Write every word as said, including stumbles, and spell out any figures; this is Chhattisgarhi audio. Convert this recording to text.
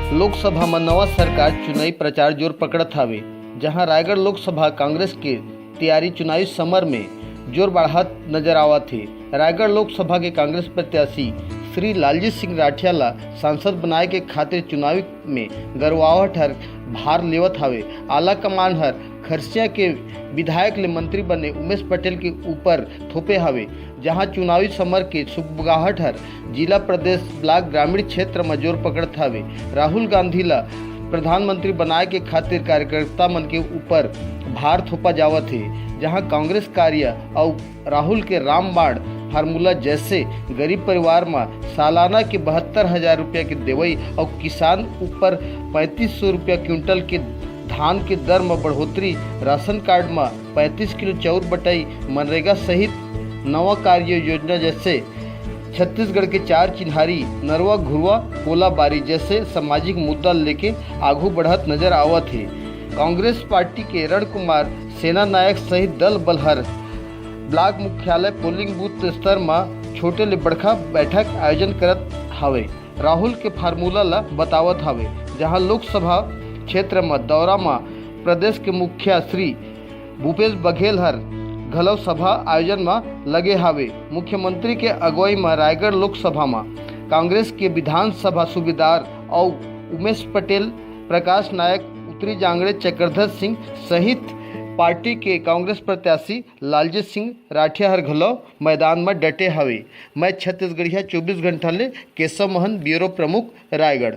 लोकसभा म नवा सरकार चुनावी प्रचार जोर पकड़त हावे, जहां रायगढ़ लोकसभा कांग्रेस के तैयारी चुनावी समर में जोर बढ़त नजर आवत हे। रायगढ़ लोकसभा के कांग्रेस प्रत्याशी श्री लालजीत सिंह राठिया ला सांसद बनाए के खातिर चुनावी में गरवाहट हर भार लेवत हावे। आला कमान हर खरसिया के विधायक ले मंत्री बने उमेश पटेल के ऊपर थोपे हावे, जहां चुनावी समर के सुगबुगाहट हर जिला, प्रदेश, ब्लॉक, ग्रामीण क्षेत्र म जोर पकड़त हावे। राहुल गांधी ला प्रधानमंत्री बनाए के खातिर कार्यकर्ता मन के ऊपर भार थोपा जावत हे, जहां कांग्रेस कार्य अउ राहुल के रामबाण फार्मूला जैसे गरीब परिवार म सालाना के बहत्तर हजार रुपया के देवई अउ किसान ऊपर पैंतीस सौ रुपया क्विंटल के धान के दर म बढ़ोतरी, राशन कार्ड म पैंतीस किलो चाउर बटाई, मनरेगा सहित नवा कार्य योजना जैसे छत्तीसगढ़ के चार चिन्हारी, नरवा घुरवा, कोलाबारी जैसे सामाजिक मुद्दा लेके आगू बढ़त नजर आवत हे। कांग्रेस पार्टी के रण कुमार सेना नायक सहित दल बल हर ब्लॉक मुख्यालय पोलिंग बूथ स्तर म छोटे ले बड़खा बैठक आयोजन करत हावे। राहुल के फार्मूला ला बतावत हावे, जहां लोकसभा क्षेत्र म दौरा म प्रदेश के मुखिया श्री भूपेश बघेल हर घलो सभा आयोजन म लगे हावे। मुख्यमंत्री के अगुवाई म रायगढ़ लोकसभा म कांग्रेस के विधानसभा सूबेदार अउ उमेश पटेल, प्रकाश नायक, उत्तरी जांगड़े चक्रधर सिंह सहित पार्टी के कांग्रेस प्रत्याशी लालजीत सिंह राठिया हर घलो मैदान म डटे हवे। मैं छत्तीसगढ़िया चौबीस घंटा ले केशव मोहन, ब्यूरो प्रमुख, रायगढ़।